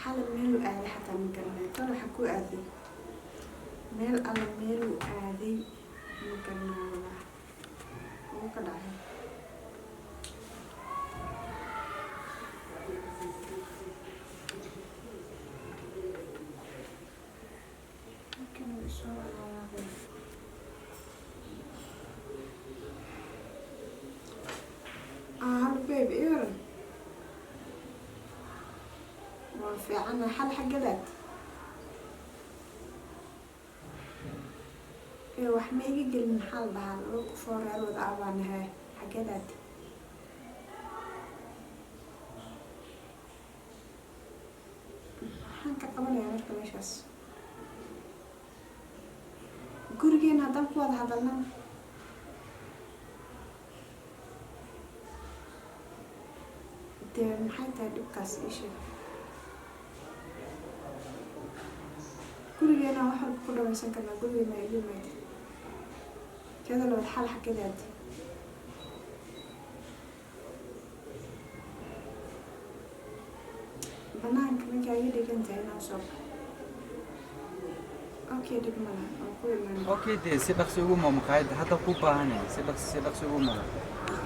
Xalay meeluu aaday xataa ma garanayo. Tan waxaa ku aaday meel alla meeluu aaday ma garanayo, walaahi wuu ka dhacay. Halkan wuu isoo walaalaabay. Ah, hal babe, ii waran. Waa fiicana. Xal xaggadaad ee wax ma iga gelin. Maxaa la dhahaa, laba qof oo reer wada ah baan nahay. Xaggadaad? Maxaan ka qabanayaa marka meeshaas? Gurigeena haddaan ku wada hadalnana dee maxay tahay dhibkaas? Ii sheeg. Gurigeena wax walba ku dhamaysan karnaa. Gurigeena igu imaatid. Teeda labaad, xal xaggadaad? Banaanka markaa iga dhigan tahay inaan soo baxo. Okay, dhib ma laha, waan ku imaanaya. Okay, dee si dhaqsi ugu imo maqaayadda hadda ku baahanay. Si dhaqsi, si dhaqsi ugu imo,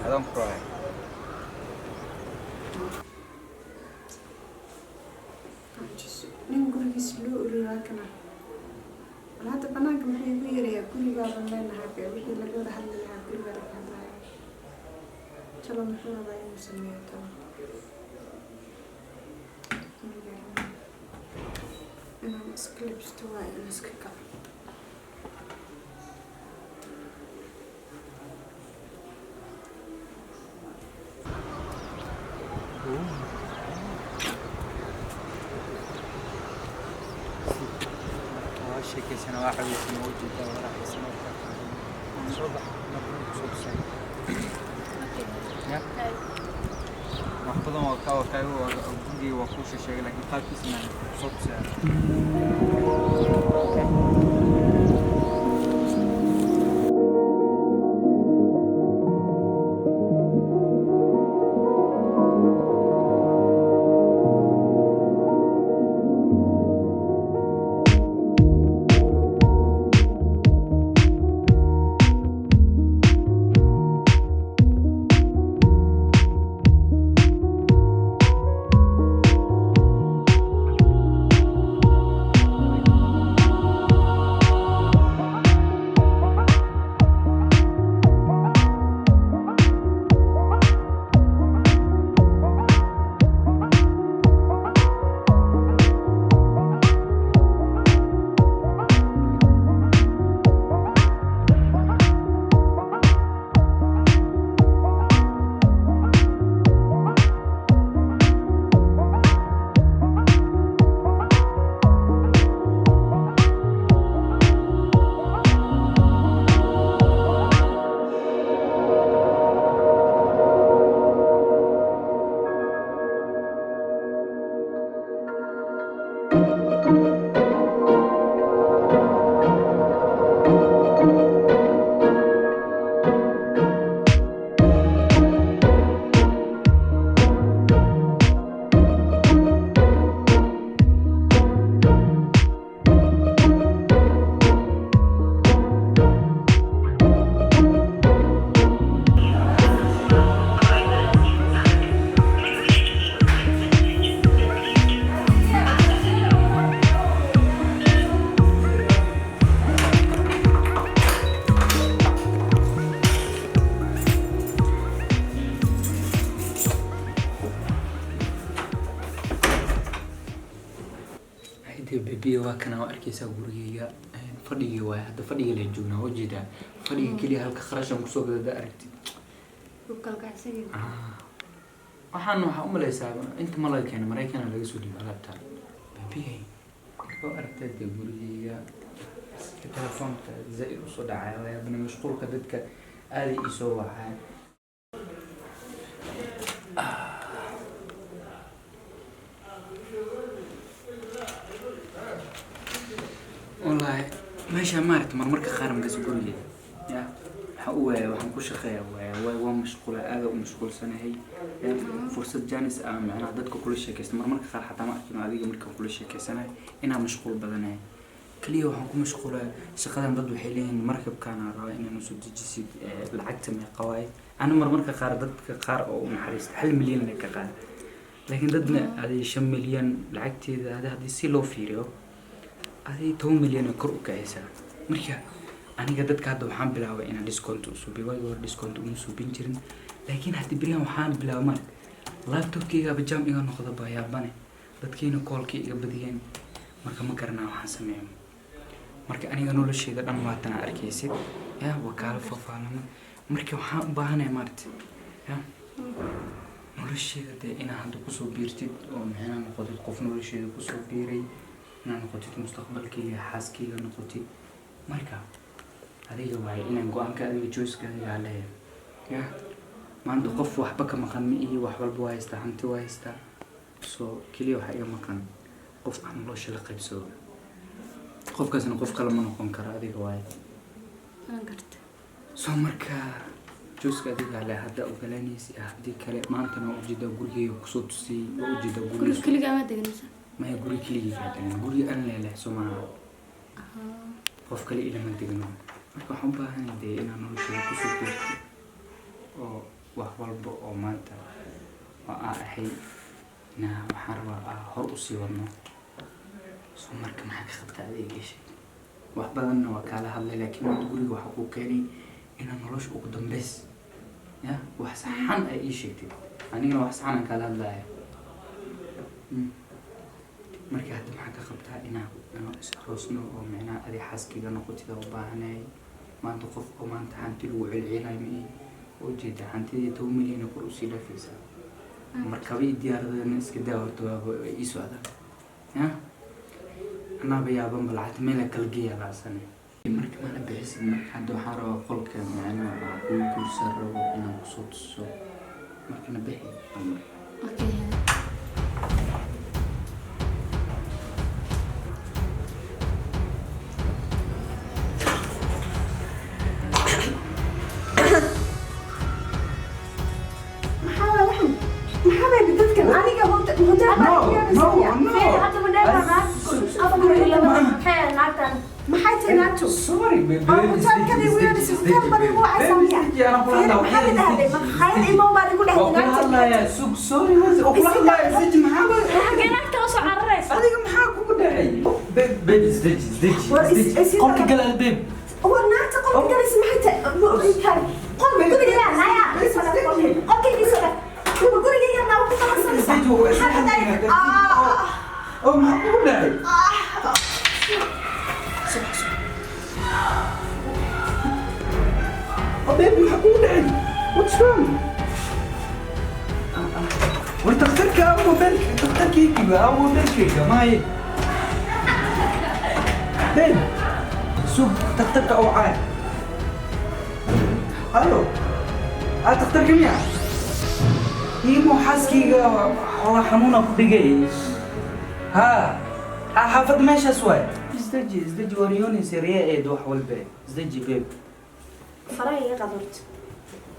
adaan ku raacay. Nin gurigiisa loo ururiyaa kana. Bal hadda banaanka muxuu igu yarayaa? Gurigaaban leenahay be, wixii laga wada hadli lahaa gurigaa laga hadlaya. Talo muxuu rabaa inuu sameeyo? Talo ma garanayo. Inaan iska libsto waa in iska kaco. Waa sheekeysana, waa caweysana, waa ujeedaa, waa raaxaysana, waa kaa soo bax marka kusoo tusay ya wax badan. Waa kaa, waa kaaga, waa gurigeyga, waa kuu sheegay, laakiin qaabkiisana kusoo tusaya. Okay. Dee baby, waa kana, waa arkaysaa gurigeyga. Fadhigii waay, hadda fadhiga leen joognaa, waa ujeedaa fadhiga keliya halka kharashan kusoo gadada aragtid. Wuu kala kacsan yahay. Waxaan waxaa u malaysaa inta ma laga keena Maraykana laga soo dhiibo alaabta. Baby, waa aragtaa dee gurigeyga. Telefoonka zaaid usoo dhacaya, yaabana mashquulka dadka aaday iisoo wacaan. Wallaahi meesha maaragta marmarka qaar markaas gurigeeda ya waxaa Waxaan u waaya, waxaan ku shaqeeyaa waaya, waa mashquula, aada u mashquulsanahay. Fursad jaanis ah macnaha dadka kula sheekaysta marmarka qaar xataa ma arkin adiga markaan kula sheekaysanahay inaan mashquul badanahay. Kaliya waxaan ku mashquulaa shaqadan. Dad waxay leeyihiin markabkaana rabaa inaan usoo dejisid, lacagta meeqa waaye? Ana marmarka qaar dadka qaar oo u naxariista 1 milyan la ka qaada, laakiin dadna aday 5 milyan lacagteeda adi haddii si loo fiiriyo aday 10 milyan ay kor u kacaysaa. Marka aniga dadka hadda waxaan bilaabay inaan discount u suubiyo. Waagii hore discount uma suubin jirin, laakiin hadda beryahan waxaan bilaabay mar laptopkaygaaba jam iga noqda bayaabane, dadkiina callkii iga badiyeen. Marka ma garanaa waxaan sameeyo. Marka aniga nolosheeda dhan waatana arkaysid ya wakaalo faafaalama. Marka waxaan u baahanahay maaragta ya nolosheeda dee inaa hadda kusoo biirtid oo micnaha noqotid qof nolosheeda kusoo biiray, inaad noqotid mustaqbalkayga, xaaskayga noqotid. Marka adiga waaye inaan go-aanka adiga choiceka adiga leeyahay ya. Maanta qof waxba ka maqan ma ihi, wax walba waa haystaa, hanti waa haystaa. So keliya waxaa iga maqan qof aan nolosha la qaybsado. Qofkaasna qof kale ma noqon karo, adiga waaye. Waan gartay. So marka choiceka adiga le hadda ogolanaysi, haddii kale maantana waa ujeedaa gurigeyga kusoo tusiyey, waa ujeedaa guriga guriga. Keligaa ma degan mise? Maya, guri keligeyga degan, guriga an leeleh soo maaha, qof kale ilama degno. Marka waxaan u baahanahay dee inaan noloshada kusoo biirto oo wax walba oo maanta oo aa ahay na waxaan rabaa aa hor usii wadno. So marka maxaa ka qabta adiga ii sheeg. Wax badanna waa kaala hadlay, laakiin maanta guriga waxaa kuu keenay inaan nolosha ugu dambeys ya wax saxan ay ii sheegtid, anigana wax saxan aan kaala hadlaya. Marka hadda maxaa ka qabtaa inaan is aroosno oo micnaha adiga xaaskayga noqotid u baahanahay? Maanta qof oo maanta hanti lagu celcelinayo ma ihi. Oo ujeeda hantidii 10 milyan kor usii dhaafaysaa, markaba iyo diyaaradana iska daa, horta waaba ay ii socdaan ya anaaba yaabanba lacagta meel kala geeya laasane. Marka mana bixisid. Marka hadda waxaan rabaa qolka macnaha aan kuu guursan rabo inaan kusoo tuso. Markana bixi amar. Okay. Maxaa waay waxan? Maxaa bay dadkan aniga hotel baa No, no, no. Hadda ma dheer afar iyo laba maxay naagtan? Maxay tahay naagtu? Sorry, baby. Oo hotelkan igu yeedhisay, hotel baan igu wacaysaa miya? Fiiri, maxaa la dhahday? Makhaayad imow baan igu dhahday Waa kula naagta. hadlayaa, sug, sorry, waa kula hadlayaa, isdeji, maxaa Xagee naagta usoo cararaysa? Adiga maxaa kugu dhacay? Babe, babe, isdeji, isdeji, War isdeji. Qolka gal albaab. War naagta qolka galaysa maxay tahay? Qolka guriga naya qolkayga isoo dhaf, gurigayga naa ku qabansanaysaa. Isdeji, waa isla Maxaa dhahday? hadlaynaa, tartiib. Oo maxaa kugu dhacay? Oh, baby, maxaa kugu dhacay? What's wrong? War dhakhtarka ama mobilka, dhakhtarkaygiba ama mobilkayga maaye. Babe, sug, dhakhtarka oo caay. Hallo. Ah, dhakhtarka miya? Imo xaaskayga xoogaa xanuuna ku dhigay. Ha, ha, xaafadda meeshaas waay. Isdeji, isdeji, war yoonaysa riyaa eed wax walba. Isdeji, babe. Faraha iga qaad horta.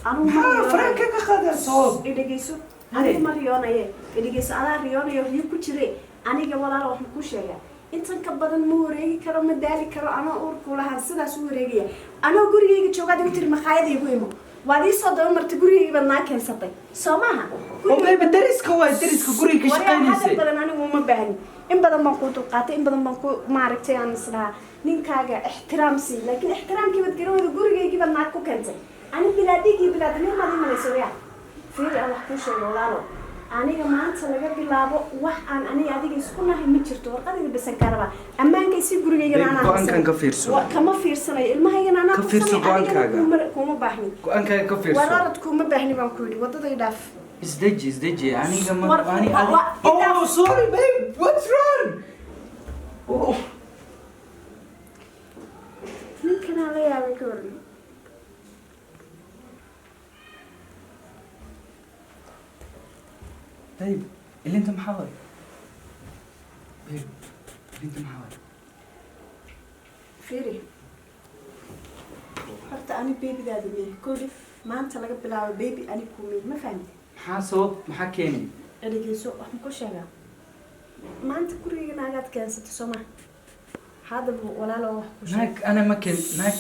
Anugu ma Maxaa riyoonayo. faraha ka qaadaa sabab? Idhegeyso, anigu ma riyoonaye, idhegeyso, adaa riyoonayo, riyo ku jire. Aniga walaala waxaan kuu sheegaa, intan ka badan ma wareegi karo, ma daali karo. Anoo uurku lahaan sidaas u wareegaya, anoo gurigayga joogaad igu tiri makhaayada igu imo, waad ii soo daba martay, gurigayga baad naa keensatay, soo maaha? Oo baby, dariska waay, dariska guriga ka Waryaa, hadal shaqaynaysay. badan anigu uma baahni. In badan baan kuu dulqaatay, in badan baan ku maaragtay aan isdhahaa ninkaaga ixtiraam sii, laakiin ixtiraamkii baad garan weyda, gurigaygii baad naag ku keentay. Ani bilaa dhiig iyo bilaa damiir maad imalaysa. Waryaa, fiiri, aan wax kuu sheego walaalo. Aniga maanta laga bilaabo wax aan aniga adiga isku nahay ma jirto. Warqadayda basan kaa rabaa, ammaankay si gurigaygana Babe, anaa go-aankan haysanay. ka fiirso. Kama fiirsanayo, ilmahaygana anaa Ka fiirso korsanay, adigana go-aankaaga. Kuma baahni. Go-aankaaga ka fiirso. Waraarad kuma baahni baan ku yidhi, wadaday dhaaf. Isdeji, isdeji, aniga ma ani Oh, sorry babe, what's wrong? Oh. Ninkanaa la yaabay ka waran. Babe, ilinta maxaa waay? Babe, ilinta maxaa waay? Fiiri. Horta ani babydaada mihi koli. Maanta laga bilaabo baby ani kumihi, ma fahamtid? Maxaa sabab? Maxaa keenay? Dhegeyso, wax ma ku sheegaa? Maanta guriga naagaad keensatay, soo ma? Haddaba walaalo, wax ku sheeg. Naag ana ma keen naag.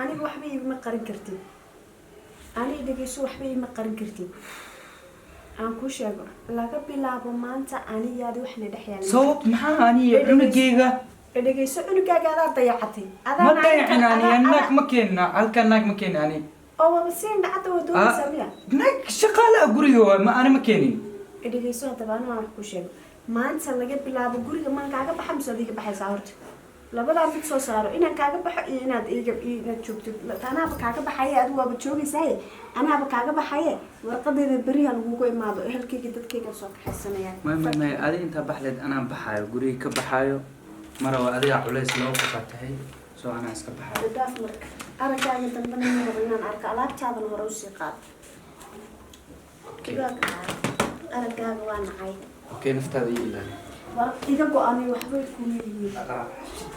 Aniga waxba iigama qarin kartid. Aniga dhegeyso, waxba iima qarin kartid. Aan kuu sheego, laga bilaabo maanta anigaadi waxna dhex yaala. Sabab maxaa aniga cunugeyga? Dhegeyso, cunugaaga adaa dayacatay. Adaa Ma dayacin ani. Naag ma keenna halkan, naag ma keenin ani. Oo waaba siin dhacda waa doonaysaa miya? Naag shaqaale ah guriga waay, ma ani ma keenin. Dhegeyso, haddaba aniga waan wax kuu sheego. Maanta laga bilaabo guriga maan kaaga baxa mise adiga baxaysaa? Horta labadaa mid soo saaro: inaan kaaga baxo iyo inaad iiga iyo inaad joogto. Anaaba kaaga baxaye, adigu waaba joogaysaaye. Anaaba kaaga baxaye, warqadeeda beriha lagugu imaado. Ehelkayga, dadkayga soo kaxaysanayaan. May, may, may, adi intaa baxleed anaa baxaayo, guriga ka baxaayo. Mara waa adigaa culays loo qofaa tahay, soo anaa iska baxaayo. Dhaaf marka, araggaaga dambena ma rabo inaan arko. Alaabtaadana hore usii qaado. Okay. Araggaaga waa nacay. Okay, naftaada ii ilaali. War iga go-anay, waxbay kuleeyihiin. Ah, shit.